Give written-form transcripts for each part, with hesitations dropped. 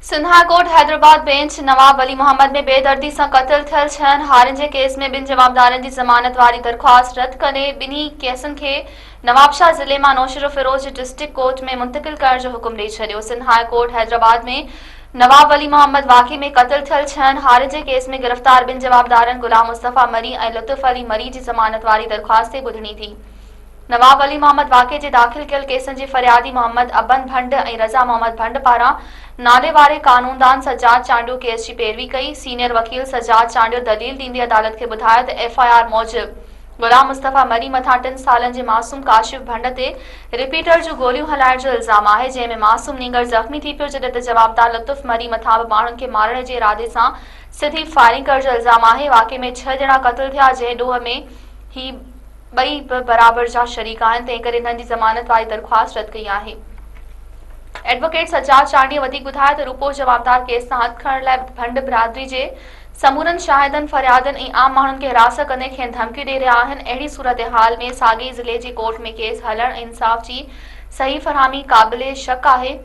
Sindh high court Hyderabad bench Nawab Wali Muhammad ۾ بيدردي سان قتل ٿيل ڇهن هارين جي ڪيس ۾ ٻن جوابدارن جي ضمانت واري درخواست رد ڪندي ٻنهي ڪيسن کي نوابشاهه ضلعي مان نوشهروفيروز جي ڊسٽرڪٽ ڪورٽ ۾ منتقل ڪرڻ جو حڪم ڏئي ڇڏيو. سنڌ هاء ڪورٽ حيدرآباد ۾ نواب ولي محمد واقعي ۾ قتل ٿيل ڇهن هارين جي ڪيس ۾ گرفتار ٻن جوابدارن غلام مصطفيٰ مري ۽ لطف علي مري جي ضمانت واري درخواست تي ٻڌڻي ٿي. نواب ولي محمد واقعي جي داخل ڪيل ڪيسن جي فريادي محمد ابن ڀنڊ ۽ رضا محمد ڀنڊ پاران ناليواري قانوندان سجاد چانڊيو ڪيس جي پيروي ڪئي. سينيئر وڪيل سجاد چانڊيو دليل ڏيندي عدالت کي ٻڌايو ته ايف I R موجب غلام مصطفيٰ مري مٿان ٽن سالن جي معصوم ڪاشف ڀنڊ تي رپيٽر جون گوليون هلائڻ جو الزام آهي جنهن ۾ معصوم نينگر زخمي ٿي پيو جڏهن ته جوابدار لطف مري مٿان به ماڻهن کي مارڻ جي ارادي سان سڌي فائرنگ ڪرڻ جو الزام آهي واقعي ۾ ڇهه ڄڻا قتل ٿيا جنهن ڏوهه ۾ هي ٻئي به برابر جا شريڪ آهن، تنهن ڪري انهن جي ضمانت واري درخواست رد ڪئي آهي. ايڊووڪيٽ سجاد چانڊيي وڌيڪ ٻڌايو ته روپوش جوابدار ڪيس تان هٿ کڻڻ لاء ڀنڊ برادري جي سمورن شاهدن، فريادين ۽ عام ماڻهن کي هراسان ڪندي کين ڌمڪيون ڏئي رهيا آهن، اهڙي صورتحال ۾ ساڳئي ضلعي جي ڪورٽ ۾ ڪيس هلڻ ۽ انصاف جي صحيح فراهمي قابل شڪ آهي،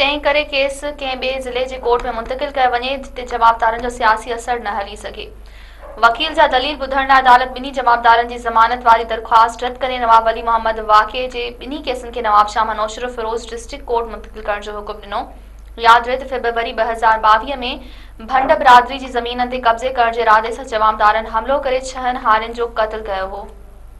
تنهن ڪري ڪيس ڪنهن ٻئي ضلعي جي ڪورٽ ۾ منتقل ڪيو وڃي، جتي جوابدارن جو سياسي اثر نه هلي سگهي. وڪيل جا دليل ٻڌڻ لاء عدالت ٻنهي جوابدارن جي ضمانت واري درخواست رد ڪندي نواب ولي محمد واقعي جي ٻنهي ڪيسن کي نوابشاهه مان نوشهروفيروز ڊسٽرڪٽ ڪورٽ منتقل ڪرڻ جو حڪم ڏنو. ياد رهي ته فيبروري 2022 ۾ ڀنڊ برادري جي زمينن تي قبضي ڪرڻ جي ارادي سان جوابدارن حملو ڪري ڇهن هارين جو قتل ڪيو هو.